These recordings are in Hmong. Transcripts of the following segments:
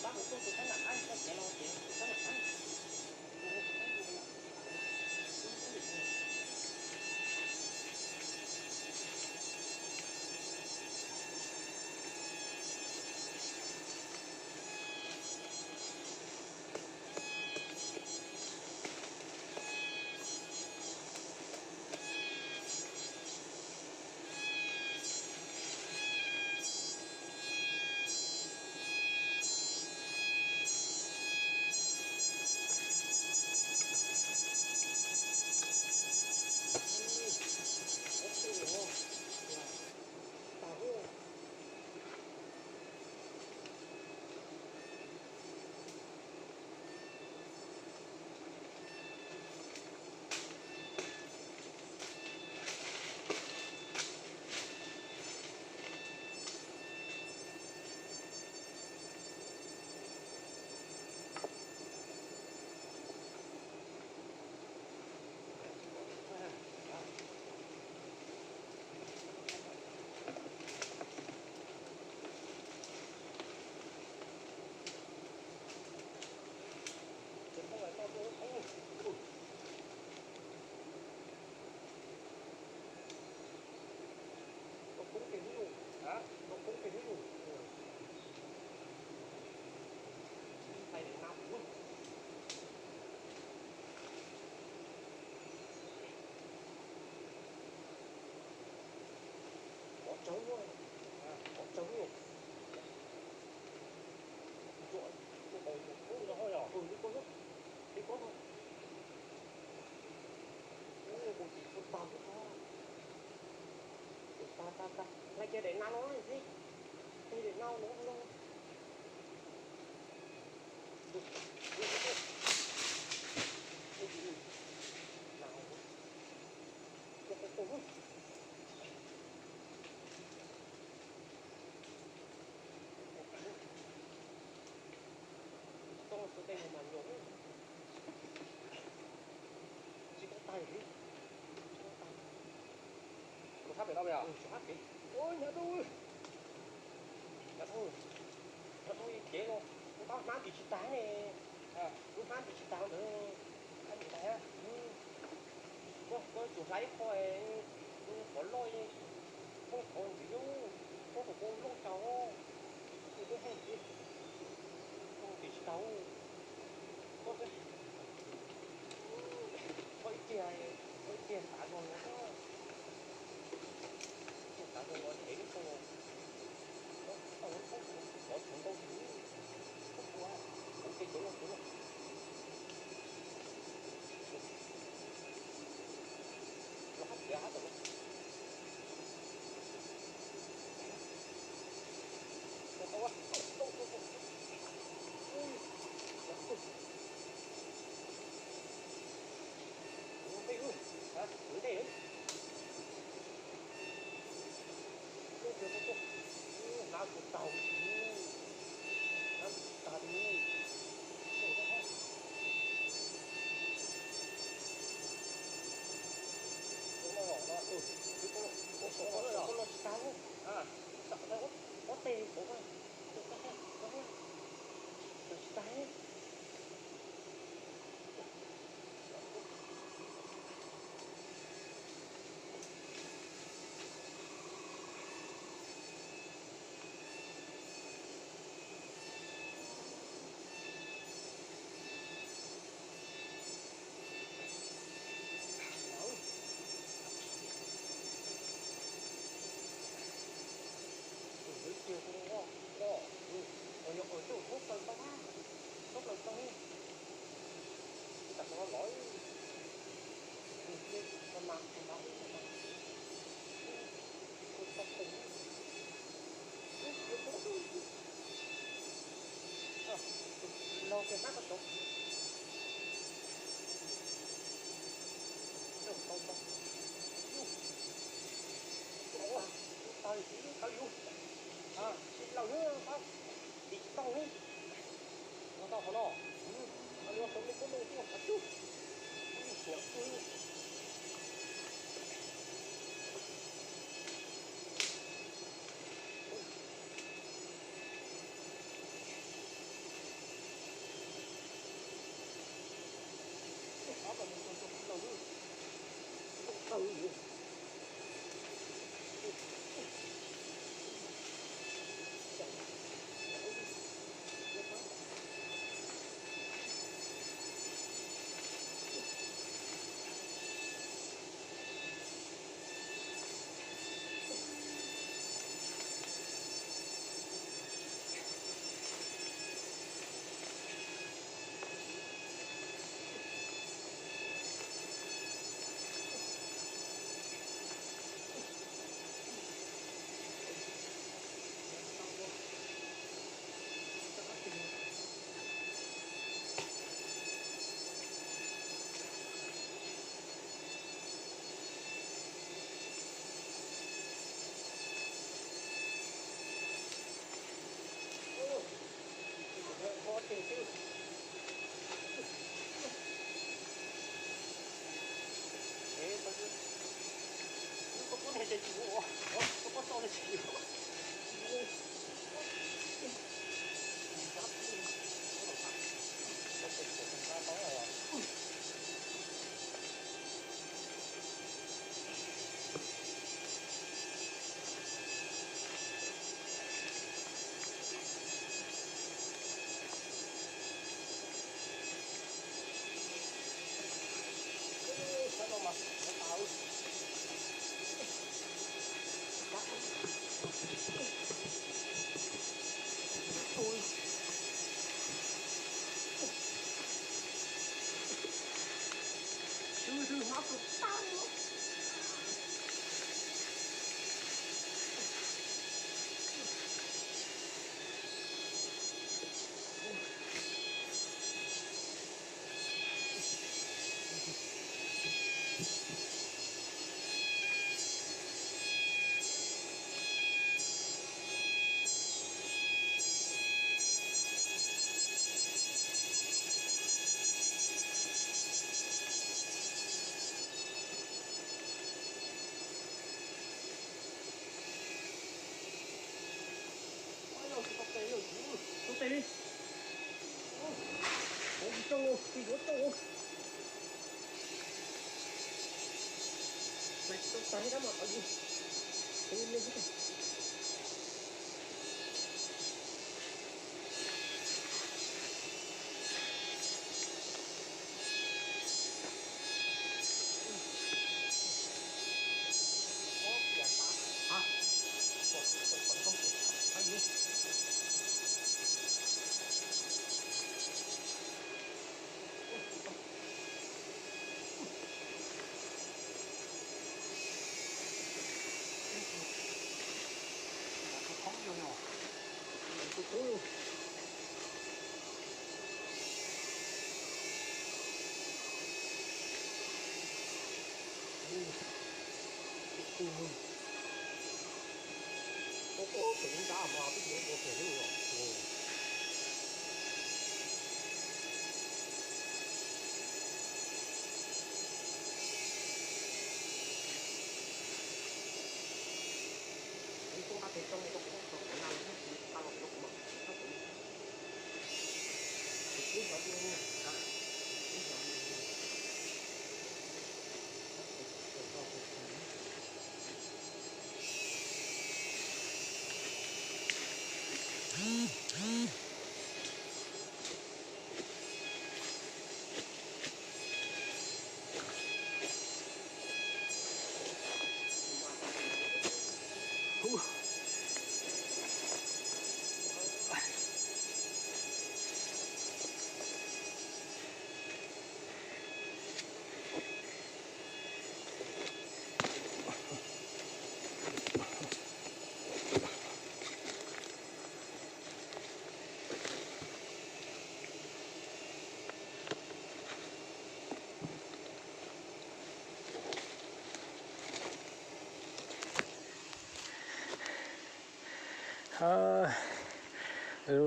Pab kuv tuaj tus tab nam qab, txog kev los ces tus tab nam qab. Tau poob pem hnub yus, tau poob pem hnub yus. Ib thais daim na kuv. Pov tsawv, pov tsawv. Ua, ua, ua, ua, ua, ua, ua, ua, ua, ua, ua, ua, ua, tag, tag, tag. Hlais kiag daim na no xwb. Teg daim na no no. Tsis tau xav tej mus mas nyuam. Tsis tau tag li. Tsis tau tag. Tus sab pem no, tus sab pem. Ua, nyob rau, nyob rau, nyob rau ib kev no, lub hnab ntim tsis tag ne. Lub hnab ntim tsis tag ntawd. Hnab ntim tag. Koj, koj tsum hlais ib qho, qhov loj, muab qhov ntxiv, muab qhov loj tso. Tus twb hais tias ntim tsis tau, koj, koj ib tiag, koj ib tiag tav zog no, ib tiag tav zog no dhev lub xyoo no, koj tau lub xyoo no xyov tshuav ntau tus, koj ua kuv tej cov no kuv no. Los hab tiav hab tom no. Tau, tau, tau, tau. Ui, ntej, ntej. Hnab kuv tag, hnab kuv tag li. Tus no los, tus no los tsis tag li. Ob teg kuv, kuv tsis tag li. Tus ntawd tiag, tus no, tus no yog ua rau hoob plaws tau, hoob plaws tau. Tam sim no lov, tus tiag, tus mas, tus mas, tus mas, tus mas, tus mas, los kiag hnab ko tod. Tau, tau, tau. Tau li, tau li, tau li. Tsis laus li, tau li, tau li. Tau qhov no. Tau li, tau li, tau li, tau li. Wb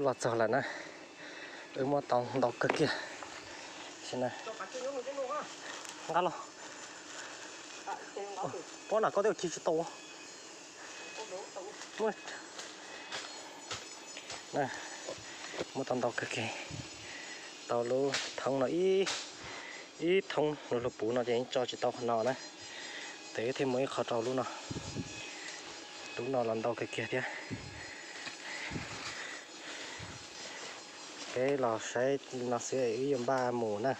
los txog lawm na, wb muab tau ntau kawg kiag. Nqa los, pob na koj twb ua ci tsis tau. Muab tau ntau kawg kiag, tau lub thoob no ib, ib thoob lub puv no ces tso tsis tau qhov no na. Tes thiaj muaj ib qho rau lub no. Lub no los ntau kawg kiag thiab. Peb los saib no xwb wb yuav npaj mus na.